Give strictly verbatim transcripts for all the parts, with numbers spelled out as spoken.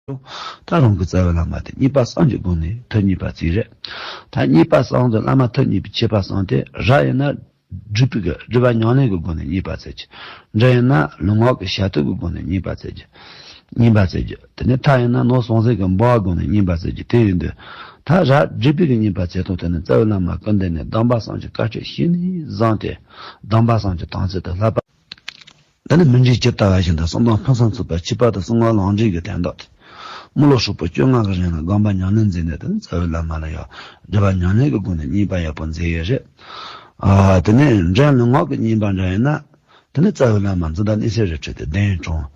ད་རང་གི་རྩ་བའི་བླ་མ་དེ་གཉིས་པ་གསུམ་གྱི་སྒོ་ནས་ཐུགས་མཉེས་པ་བརྩིས་རེད། ད་གཉིས་པ་གསུམ་དུ་བླ་མ་ཐུགས་མཉེས་པའི་ཁྱད་པར་གསུམ་དེ། རབ་ཡིན་ན་སྒྲུབ་པའི་གི་སྒྲུབ་པ་ཉམས་ལེན་གྱི་སྒོ་ནས་མཉེས་པ་བརྩི་རྒྱུ། འབྲིང་ཡིན་ན་ལུས་ངག་གི་བྱ་བཏུབ་ཀྱི་སྒོ་ནས་མཉེས་པ་བརྩི་རྒྱུ། མཉེས་པ་བརྩི་རྒྱུ། དེ་ནས་མཐའ་ཡིན་ན་ནོར་སྲུང་ཟས་ཀྱི་འབུལ་བའི་སྒོ་ནས་མཉེས་པ་བརྩི་རྒྱུ། དེ་ཡིན་དུས། ད་རབ་སྒྲུབ་པའི་གི་མཉེས་པ་བརྩི་སྟངས་དེ་ནི་རྩ་བའི་བླ་མ་སྐུ་མདུན་ནས་སྡོམ་པ་གསུམ་གྱི་བཀའ་ཆོས་ཤེས་ནས་བཟུང་སྟེ། སྡོམ་པ་གསུམ་གྱི་དམ་ཚིག་ཏུ་བསླབ་པ། འདི་ནི་མི་འགྲིག་ཇི་ལྟ་བ་བཞིན་དུ་གསང་སྟོང་ཕུན་སུམ་ཚོགས་པ་ཁྱད་པར་དུ་གསང་བ་ལམ་འབྲས་ཀྱི་དོན་དག་སྟེ། དམུས་ལོ་ཧྲིལ་པོ་བཅོ་ལྔ་གི་རིང་ལ་སྒོམ་པ་ཉམས་ལེན་མཛད་ནས། དེ་ནི་རྩ་བའི་བླ་མ་ལ་ཡང་སྒྲུབ་པ་ཉམས་ལེན་གྱི་སྒོ་ནས་མཉེས་པ་ཡག་པོ་མཛད་ཡོད་རེད། ཨ། དེ་ནས་འབྲིང་ལུས་ངག་གི་མཉེས་པ་འདྲ་ཡིན་ན། དེ་ནི་རྩ་བའི་བླ་མ་འཛིན་བདག་གནས་སའི་རི་ཁྲོད་དུ་གདན་དྲངས།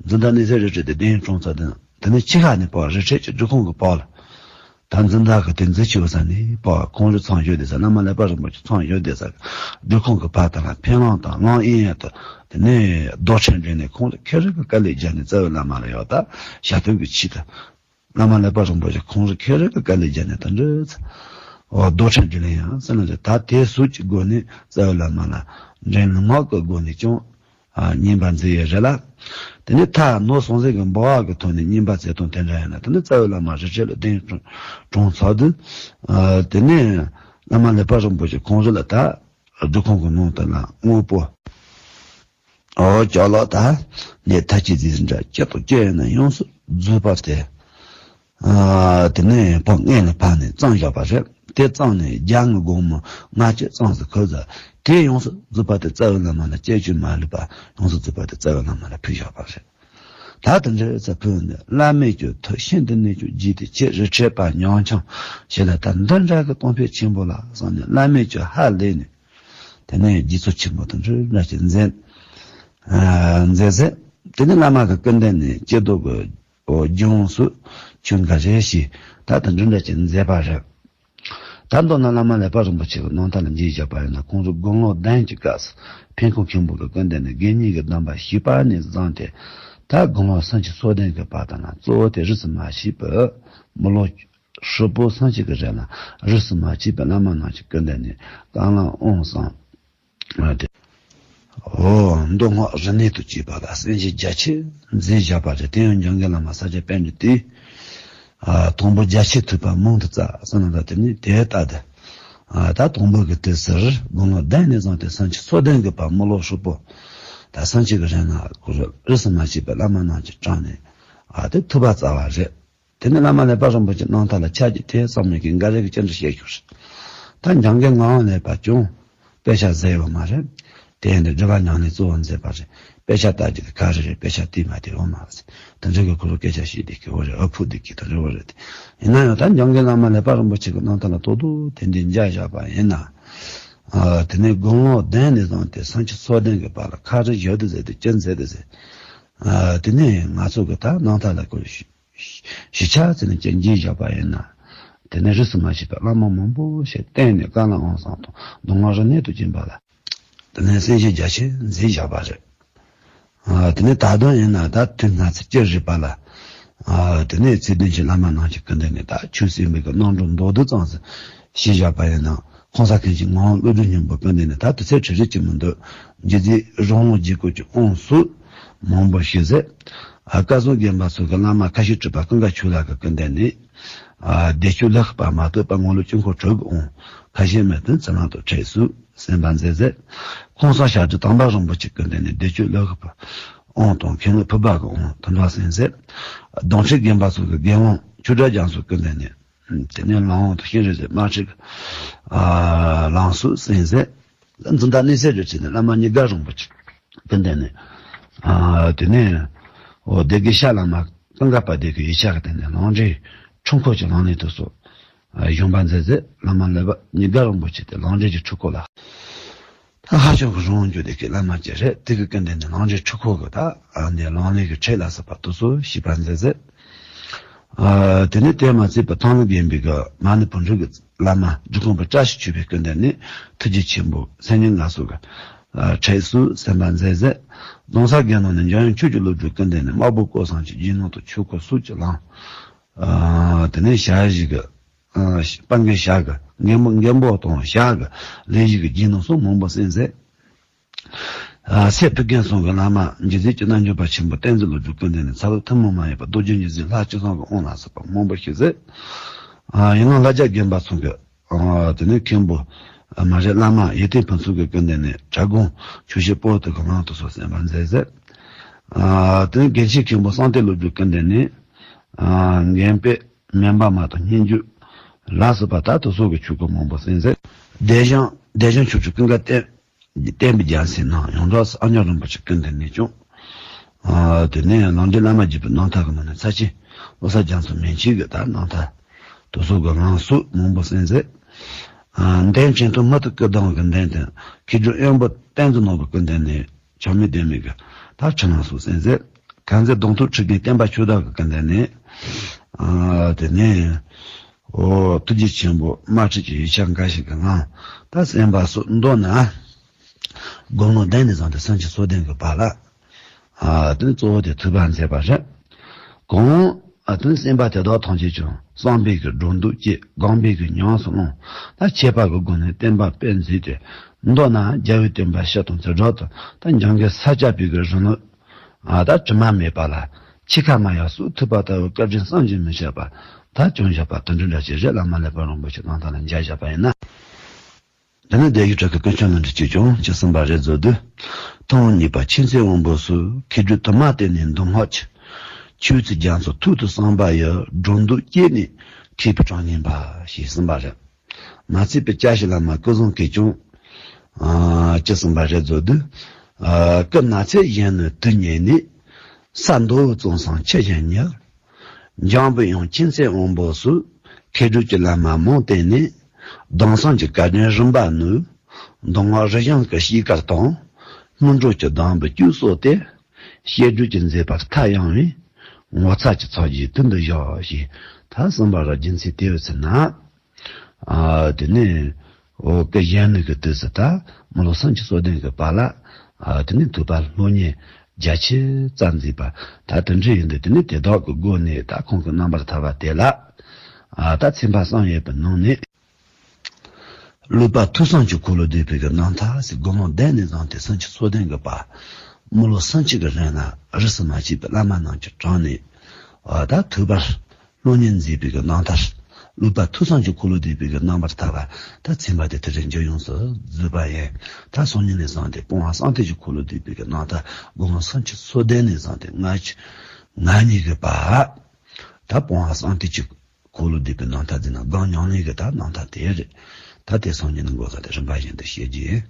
འཛིན་བདག་གནས་སའི་རི་ཁྲོད་དུ་གདན་དྲངས་ཚར་དུས། དེ་ནི་ཕྱི་ཁ་ནས་ཕར་རི་ཁྲོད་ཀྱི་སྒྲུབ་ཁང་གི་བར་ལ། ད་འཛིན་བདག་གི་དེ་འཛིན་ཆེ་བ་ས་ནས་ཕར་ཁོང་རང་ཚང་བཞུགས་བསྡད་ས། བླ་མ་ཀླད་པ་རིན་པོ་ཆེ་ཚང་བཞུགས་བསྡད་ས་སྒྲུབ་ཁང་གི་བར་དེ་ལ་ཕེབས་ལམ་དང་ལམ་གཡས་གཡོན་དུ། དེ་ནས་རྡོ་ཁྲི་བྲིས་ནས་ཁོང་ཚོ་ཁེར་རོ་གི་དཀའ་ལས་བརྒྱབ་ནས་རྩ་བའི་བླ་མ་ལ་ཡང་ད་ཞབས་བརྟན་གྱི་ཆེད་དུ། བླ་མ་ཀླད་པ་རིན་པོ་ཆེ་ཁོང་རང་ཁེར་རོ་གི་དཀའ་ལས་བརྒྱབ་ནས་ད་འདྲ་ཚ། འོ། རྡོ་ཁྲི་བྲིས་ལེན་ཡང་ཟེར་ན། ད་དེ་སོགས་ཀྱི་སྒོ་ནས་རྩ་བའི་བླ་མ་ལ་འབྲིང་ལུས་ངག་གི་སྒོ་ནས་ཀྱང་། ཨ། མཉེས་པ་མཛད་ཡོད་རེད་ལ། དེ་ནས་མཐར་ནོར་སྲུང་ཟས་ཀྱི་འབུལ་བ་གི་ཐོག་ནས་མཉེས་པ་མཛད་སྟངས་དེ་འདྲ་ཡིན་ན། དེ་ནི་རྩ་བའི་བླ་མ་རི་ཁྲོད་ལ་གདན་དྲངས་ཚར་དུས། ཨ། དེ་ནས་བླ་མ་ཀླད་པ་རིན་པོ་ཆེ་ཁོང་རང་ལ་ད་སྒྲུབ་ཁང་གི་ནང་དུ་ལ་དངོས་པོ། འོ། ཅ་ལག་དང་ནས་མཐའ་དཀྱིལ་ཟས་འདྲ་ཅི་དང་ཅི་ཡིན་ན་ཡོངས་སུ་རྫོགས་པ་སྟེ། ཨ། དེ་ནས་ཕར་སྔོན་ལ་ཕར་ནས་བརྩམས་བཞག་པ་རེད། དེ་བརྩམས་ནས་རྒྱ་ངའི་དགོང་མོ་སྔ་ཕྱི་བརྩམས་སུ་ཁུར་ཟ། དེ་ཡོངས་སུ་རྫོགས་པ་དེ་རྩ་བའི་བླ་མ་ལ་སྤྱོད་ཅིང་མ་ལུས་པ། ཡོངས་སུ་རྫོགས་པ་དེ་རྩ་བའི་བླ་མ་ལ་ཕུལ་བཞག་པ་རེད། ད་དེ་འདྲ་ཚ་ཕུལ་ནས། བླ་མས་ཀྱང་ཐུགས་ཤིན་ཏུ་ནས་ཀྱང་དགྱེས་ཏེ། ཁྱེད་རི་ཁྲོད་པ་ཉམ་ཆུང་ཞིག་ལ་ད་འདི་འདྲ་གི་གཏོང་ཕོད་ཆེན་པོ་ལ་བསམ་ནས། བླ་མས་ཀྱང་ཧ་ལས་ནས། དེ་ནས་དགྱེས་ཚོར་ཆེན་པོ་དང་འདྲ་འདྲ་ཞིག་མཛད། ཨ། མཛད་ཟེར། དེ་ནས་བླ་མ་གི་སྐུ་མདུན་ནས་སྐྱེ་རྡོ་གི། འོ། ལྗོངས་སུ་ཁྱོད་འགའ་རེ་ཞིག་ད་དེ་འདྲ་འདྲ་ཞིག་མཛད་པ་རེད། ད་མདོར་ན་བླ་མ་ཀླད་པ་རིན་པོ་ཆེ་གི་རྣམ་ཐར་ལ་མཇལ་བཞག་པ་ཡིན་ན། ཁོང་ཚོ་དགུང་ལོ་བདུན་གྱི་སྐབས་སུ་ཕན་ཁང་མཁན་པོ་གི་སྐུ་མདུན་ནས་དགེ་བསྙེན་གྱི་སྡོམ་པ་བཞེས་པ་ནས་བཟུང་སྟེ། ད་དགུང་ལོ་སུམ་ཅུ་སོ་བདུན་གྱི་བར་དུ་ན། གཙོ་བོ་དེ་རིས་སུ་མ་ཆད་པའི་དམུས་ལོ་ཧྲིལ་པོ་སུམ་ཅུ་གི་རིང་ལ་རིས་སུ་མ་ཆད་པའི་བླ་མ་རྣམས་ཀྱི་སྐུ་མདུན་ནས་རྐང་ལམ་དབང་གསུམ། ཨ། དེ། འོ། མདོ་སྔགས་རིག་གནས་དང་བཅས་པ་ལ་གསན་བཞེས་རྒྱ་ཆེ་མཛད་བཞག་པ་རེད། དེ་ཡང་འཇམ་མགོན་བླ་མ་ས་སྐྱ་པཎྜི་ཏས། ཨ། དང་པོ་རྒྱ་ཆེར་ཐོས་པ་མང་དུ་བསྩལ་ཟེར་ན། ད་དེ་ནི་དེ་ལྟ་སྟེ། ཨ། ད་དང་པོ་གི་དུས་སུ་དགུང་ལོ་བདུན་ནས་བཟུང་སྟེ་སུམ་ཅུ་སོ་བདུན་གྱི་བར་དམུས་ལོ་ཧྲིལ་པོ། ད་སུམ་ཅུ་གི་རིང་ལ་ཁོ་རང་རིས་སུ་མ་ཆད་པའི་བླ་མ་རྣམས་ཀྱི་དྲུང་ནས། ཨ། དེ་ཐོས་པ་སྩལ་བ་རེད། དེ་ནས་བླ་མ་ཀླད་པ་རིན་པོ་ཆེའི་རྣམ་ཐར་ལ་ཆ་རྒྱུས་ཐེ་ཚོམ་མེད་མཁན་འགའ་རེ་གིས་ཅི་འདྲ་བཤད་ཀྱི་ཡོད་རེད། ད་འཇམ་མགོན་ངག་དབང་ཀླས་པ་ཀྱང་དཔེ་ཆ་ཟིན་ཡོད་མ་རེད། དེ་ཡིན་དུས་སྒྲུབ་པ་ཉམས་ལེན་གཙོ་བོ་མཛད་པ་རེད། དཔེ་ཆ་ལྟ་རྒྱུ་དེ་ག་རེ་རེད། དཔེ་ཆ་བལྟས་མ་བལྟས་ཡོད་མ་རེད། དེ་འདྲ་གི་ཁོ་རང་སྐད་ཆ་བཤད་བསྡད་ཀྱི་ཡོད་རེད། ཨ། ཕུ་བསྡད་ཀྱི་དེ་འདྲ་བོ་རེད། ཡིན་ན་ཡང་ད་འཇམ་མགོན་བླ་མ་ཀླད་པ་རིན་པོ་ཆེ་གི་རྣམ་ཐར་ལ་ཏོག་ཏོག་དེ་འདྲའི་མཇལ་བཞག་པ་ཡིན་ན། ཨ། དེ་ནས་དགུང་ལོ་བདུན་ནས་བཟུང་སྟེ་སུམ་ཅུ་སོ་བདུན་གྱི་བར་ལ་ཁ་རི་བཞུགས་དུ་ཟེར་དུས་ཅི་མཛད་དུ་ཟེར། ཨ། དེ་ནས་ང་ཚོ་གི་ད་རྣམ་ཐར་ལ་ཁོ་ཞུ། ཞུ་ཆ་ཟེར་ནས་ཀྱང་མཇལ་བཞག་པ་ཡིན་ན། དེ་ནས་རིས་སུ་མ་ཆད་པའི་བླ་མ་མང་པོ་ཞིག་བསྟེན་ནས་རྐང་ལམ་དབང་གསུམ་དང་མདོ་སྔགས་རིག་གནས་དང་བཅས་པ་ལ། དེ་ནས་གསན་བཞེས་རྒྱ་ཆེ་མཛད་བཞག་པ་རེད། ཨ། དེ་ནས་ད་དུང་ཡིན་ན་ད་དུས་སྣ་ཚོགས་ཅི་རིགས་པ་ལ། ཨ། དེ་ནས་ཚེ་བདུན་གྱི་བླ་མ་རྣམས་ཀྱི་སྐུ་མདུན་ནས་ད་ཆོས་གསན་པའི་གི་རྣམ་གྲངས་མདོར་བསྡུས་ཙམ་ཞིག་ཞུས་བཞག་པ་ཡིན་ན། ཁོང་ས་མཁན་ཆེན་ངག་དབང་ཀླུ་སྒྲུབ་སྙིང་པོའི་སྐུ་མདུན་ནས་ད་དུས་ཚོད་ཁྲི་རེ་ཅིག་མི་འདུག་རྗེ་བཙུན་རོང་བོ་རྗེ་སྐོར་གྱི་དབང་སོགས་མང་པོ་ཞིག་མཛད། ཨ། བཀའ་ཟུར་དགོན་པ་སོགས་ཀྱི་བླ་མ་ཁ་ཤས་གྲུབ་པ་ཀུན་དགའ་ཆོས་ལགས་ཀྱི་སྐུ་མདུན་ནས། ཨ། བདེ་སྤྱོད་ལེགས་པ་མ་གཏོགས་པ་ངོ་ལོག་དཀྱིལ་འཁོར་དྲུག་གི་དབང་ཁ་ཤས་མེད་དུ་ཚུར་ལམ་དུ་ཁྲིད་སོགས་གསན་པ་མཛད་མཛད། ཁོང་ས་ཞབས་ཀྱི་དམ་པ་རིན་པོ་ཆེ་སྐུ་མདུན་ནས་བདེ་སྤྱོད་ལེགས་པའི་དབང་དང་མཁན་སློབ་ཕུར་པ་གི་དབང་དུ་འགྲོ་གསན་མཛད། གདུང་ཁྲི་དགོན་པ་སོགས་ཀྱི་དགེ་སློང་ཆོས་གྲགས་རྒྱ་མཚོའི་སྐུ་མདུན་ནས། དེ་ནས་ལམ་དབང་དང་ཤེས་རིག་ཟེར་དམར་ཁྲིད་ཀྱི། ཨ། ལམ་སོགས་གསན་མཛད། འཛིན་བདག་གནས་སའི་རི་ཁྲོད་ནས་བླ་མ་ཉི་དགའ་རིན་པོ་ཆེ་སྐུ་མདུན་ནས། ཨ། དེ་ནས། འོ། སྡེ་དགེ་ཤར་བླ་མ་ཀུན་དགའ་དཔལ་ལྡན་གྱི་ཡིག་ཆ་གི་སྟེང་ནས་ལམ་འབྲས་འཁྲུལ་འཁོར་གྱི་ལམ་ལས་དུ་སོགས། ཨ། གཞུང་པ་མཛད་མཛད། བླ་མ་ཀླད་པ་ཉི་དགའ་རིན་པོ་ཆེ་དེ་ལམ་འབྲས་ཀྱི་འཁྲུལ་འཁོར་ལ། ད་ཧ་ཅང་གི་རང་རྒྱུད་ལྡན་གྱི་བླ་མ་ཅིག་རེད། དེ་གི་སྐུ་མདུན་ནས་ལམ་འབྲས་འཁྲུལ་འཁོར་གྱི་ད། ཨ། འདི་ལམ་ལས་ཀྱི་ཁྲིད་ལ་སོགས་པ་དུ་སོགས་ཞུས་པ་མཛད་མཛད། ཨ། དེ་ནས་དེ་མ་ཚད་པ་ཐང་ལྷོ་དགོན་པའི་གི་མ་ཎི་བོན་ཕྲུག་གི་བླ་མ་འབྲི་གུང་པ་བཀྲ་ཤིས་ཆོས་འཕེལ་སྐུ་མདུན་ནས་ཐུགས་རྗེ་ཆེན་པོ་མཚན་སྙན་ལ་སོགས་ཀྱི། ཨ། ཁྲིད་སོགས་གསན་པ་མཛད་མཛད། གདན་ས་དགེ་སློང་ནས་འཇམ་དབྱངས་ཆོས་ཀྱི་བློ་གྲོས་སྐུ་མདུན་ནས་དམར་པོ་བཀོད་བཟང་གི་རྗེས་གནང་དང་ཆོས་སྐོར་སོགས་ཀྱི་ལམ། ཨ། དེ་ནས་ཞལ་བཞི་གི། ཨ། དཔལ་མགོན་ཞྭ་གི་མགོན་པོ། མགོན་པོ་དང་ཞྭ་གི་ལས་བཞི་གི་རྗེས་གནང་སོགས་མང་པོ་གསན་མཛད། ཨ་སྲས་ཕུར་རྒན་གསུམ་གྱི་བླ་མ་འཇིགས་བྱེད་ཀྱི་རྣལ་འབྱོར་པ་ཆེན་པོ་བསྟན་འཛིན་སློབ་ཕྲུག་སྐུ་མདུན་ནས་ཚ་བོ་ཐུན་མོང་མ་ཡིན་པ་རྡོ་རྗེ་འཇིགས་བྱེད་ལྷ་བཅུ་གསུམ་གྱི་དབང་ལ་སོགས་པ་མང་པོ་ཞིག་གསན། ཨ་ཡིན་ནའང་ལྷ་རྒྱལ་དགོན་པ་ཚང་གི་ཨ་དེ་ནས་མཁན་པོ་ཨ་མ་རེད་བླ་མ་ཡེ་ཏན་ཕུན་ཚོགས་ཀྱི་སྐུ་མདུན་ནས་བྲག་སྒོམ་ཆོས་བཤད་པོ་ཏི་གི་ལམ་དུ་སོགས་གསན་པར་མཛད་ཟེར། ཨ་དེ་ནས་དགེ་ཆེ་མཁན་པོ་གསང་བསྟོད་སློབ་ཕྲུག་སྐུ་མདུན་ནས་ཨ་མགོན་པོའི་མེ་འབར་མ་དང་སྙན་བརྒྱུད་ལ་སོགས་པ་ད་དེ་སོགས་ཀྱི་ཆོས་སྐོར་མང་པོ་གསན་ཟེར། བདེ་སྦྱང་བདེ་སྦྱང་ཆོས་སྤྱོད་ཀུན་དགའ་བསྟན། བསྟན་པའི་རྒྱལ་མཚན་ནང་ཡོངས་གྲགས་སུ་ཨ་སྙོགས་རིན་པོ་ཆེ་སྐུ་མདུན་ནས་ཀྱང་། ཨ་དེ་ནས་ལམ་འབྲས་བླ་མ་བརྒྱུད་པའི་རྣམ་ཐར་གྱི་ནང་ནས་ཚར་ཆེན་བློ་བཟང་རྒྱ་མཚོ་མན་ཆད་ཀྱི་ད་རྣམ་ཐར་དེ་སོགས་ཀྱི་ལམ་སྲོལ་མང་པོ་གསན་ཟེར། ཨ་འདན་ཆེན་ཐོག་མུ་ཏིག་སྐུ་གདུང་གི་འདན་དང་མཁས་གྲུབ་དབོན་པོ་བསྟན་འཛིན་ནོར་བུ་སྐུ་མདུན་ནས་ཆགས་མེད་ལྡན་མིན་གྱི་ད་ཕྱི་ནང་སྲོལ་གསན་ཟེར། དཀར་མཛེས་གདོང་ཐུག་ཁྲི་རྒན་བསྟན་པ་ཆོས་བདག་གི་སྐུ་མདུན་ནས། ཨ་དེ་ནས་ཨོ་ཐུགས་རྗེ་ཆེན་པོ་དམར་ཁྲིད་ཀྱི་ཡིག་ཆ་འགའ་ཞིག་གི་ནང་ད་གསན་པ་སོགས་མདོར་ན་དགུང་ལོ་བདུན་ནས་བཟུང་སྟེ་སུམ་ཅུ་སོ་བདུན་གྱི་བར་ལ། ཨ་དེ་ནས་གཙོ་བོ་དེ་ཐུགས་ཕན་མཛད་པ་རེད། གང་ཨ་དེ་ནས་གསན་པ་དེ་དག་ཐམས་ཅད་ཀྱང་བསམ་པའི་གི་སྒྲོ་འདོགས་བཅད། སྒོམ་པའི་གི་ཉམས་སུ་བླངས། ད་མཁས་པ་གི་སྒོ་ནས་བསྟན་པ་སྤེལ་མཛད་དེ། མདོར་ན་རྒྱལ་བའི་བསྟན་པ་ཕྱི་དང་ཚུར་སྦྲག་ཏུ་ད་འཇམ་མགོན་ས་སྐྱ་པའི་གི་རིང་ལུགས་ཨ་ད་དྲི་མ་མེད་པ་ལ་ཕྱི་ཁ་མ་ཡལ་སོགས་ཐུབ་པ་ལྟ་བུའི་བཀའ་དྲིན་བསམ་གྱིས་མི་ཁྱབ་པ་ད་བྱུང་བཞག་པ་དེ་འདྲ་འདྲ་ཞིག་རེད། བླ་མ་ཀླད་པ་རིན་པོ་ཆེའི་རྣམ་ཐར་ལ་མཇལ་བཞག་པ་ཡིན་ན། འདི་ནི་སྡེ་བཞི་བྲག་གི་ཀུན་ཁྱབ་ལམ་འབྲས་ཀྱི་ལྗོངས་ཀྱི་གསུངས་པ་རེད་མཛོད་དུ། ཐུན་གཉིས་པ་མཁྱེན་བརྩེ་དབང་པོ་སོགས་མཁས་གྲུབ་དུ་མ་བསྟེན་ནས་མདོ་སྔགས་ཀྱི་ཆོས་ཚུལ་རྒྱ་མཚོ་ཐོག་ཏུ་གསན་པ་ཡི་སྒྲོ་འདོགས་བཅད་ནས་མཁས་པའི་གྲངས་སྙན་པ་ཞེས་གསུངས་པ་རེད། མ་ཚད་པའི་སྐྱ་ཞིག་བླ་མ་སྐུ་གཟུངས་ཀྱིས་ཀྱང་ཨ་ཅི་གསུངས་པ་རེད་མཛོད་དུ། ཨ་སྐུ་ན་ཚད་གཞོན་ནུ་དུས་མཉེས་ནས། ས་མདོ་བོ་རྩོམ་སང་ཁྱི་གཞན་ཉར། འཇམ་པའི་དབྱངས་མཁྱེན་བརྩེ་དབང་པོ་སོགས། མཁས་གྲུབ་ཀྱི་བླ་མ་མང་བསྟེན་ནས། གདམས་གསུམ་གྱི་བཀའ་དྲིན་རིམ་པར་ནོད། མདོ་སྔགས་རིག་གཞུང་གི་ཤེལ་དཀར་དང་། སྔོན་འགྲོ་གྱི་སྡོམ་པ་བཅུ་གསོལ་ཏེ། བཤད་སྒྲུབ་ཀྱི་མཛད་པ་མཐའ་ཡངས་པའི། ངོ་མཚར་གྱི་ཚོགས་ཀྱིས་དུས་འདི་བཞག་ཞེས་ད་གསུངས་པ་ར་རྒྱུ་མཚན་དེ་ཡོད་ཚེ་ན། ཨ་དེ་ནས་འོ་སྐུ་གཞོན་ནུ་གི་དུས་སུ་ད་མི་ལོ་སུམ་ཅུ་སོ་བདུན་གི་བར་ལ་ཨ་དེ་ནས་ཐུབ་པ་སློབ་གཉེར་རྒྱ་ཆེ་ཙམ་མཛད་པ་ད་དེ་འདྲ་ཡིན་དུས་དེ་ནས་དེ་དག་གི་སྒོ་ནས་ད་ཁོང་གི་རྣམ་པར་ཐར་པ་དེ་ལ་ཨ་ད་ཚན་པ་གསུམ་ཡོད་པའི་ནང་ནས་བློ་བབ་ཐོས་བསམ་གྱི་འཁོར་ལོ་བསྡུས་པའི་གི་རྣམ་ཐར་ཟེར་དགུང་ལོ་བདུན་ནས་བཟུང་སྟེ་སུམ་ཅུ་སོ་བདུན་གི་བར་མི་ལོ་སུམ་ཅུ་གི་རིང་ལ་རིས་སུ་མ་ཆད་པའི་བླ་མ་རྣམས་ཀྱི་དྲུང་ནས་ཨ་ད་ཐུབ་པ་སློབ་གཉེར་མཛད་པའི་གི་རྣམ་ཐར། བློ་བབ་ཐོས་བསམ་གྱི་འཁོར་ལོ་བསྡུས་པའི་གི་རྣམ་པར་ཐར་པ་ད་ཚན་པ་དེ་དེ་རིང་མཇུག་ཡོངས་སུ་བསྡུས་པ་ཡིན། ད་སང་ཉིན་ནས་བཟུང་སྟེ་སྤོང་བ་གསང་ཐོས་ཀྱི་འཁོར་ལོ་བསྡུས་པའི་གི་རྣམ་ཐར་དགུང་ལོ་སུམ་ཅུ་སོ་བདུན་ནས་བཟུང་སྟེ་ལྔ་བཅུ་ང་གཉིས་ཀྱི་བར་ད་སྤོང་བ་གསང་ཐོས་ཀྱི་འཁོར་ལོ་བསྡུས་པའི་རྣམ་ཐར་འདི་ནི་སྒོམ་ཉམས་ལེན་གྱི་ད་རྣམ་ཐར་དེ་རེད། ད་དེ་སང་ཉིན་ནས་འགོ་བཟུང་སྟེ་རིམ་པ་བཞིན་དུ་བཤད་རྒྱུ་ཡིན།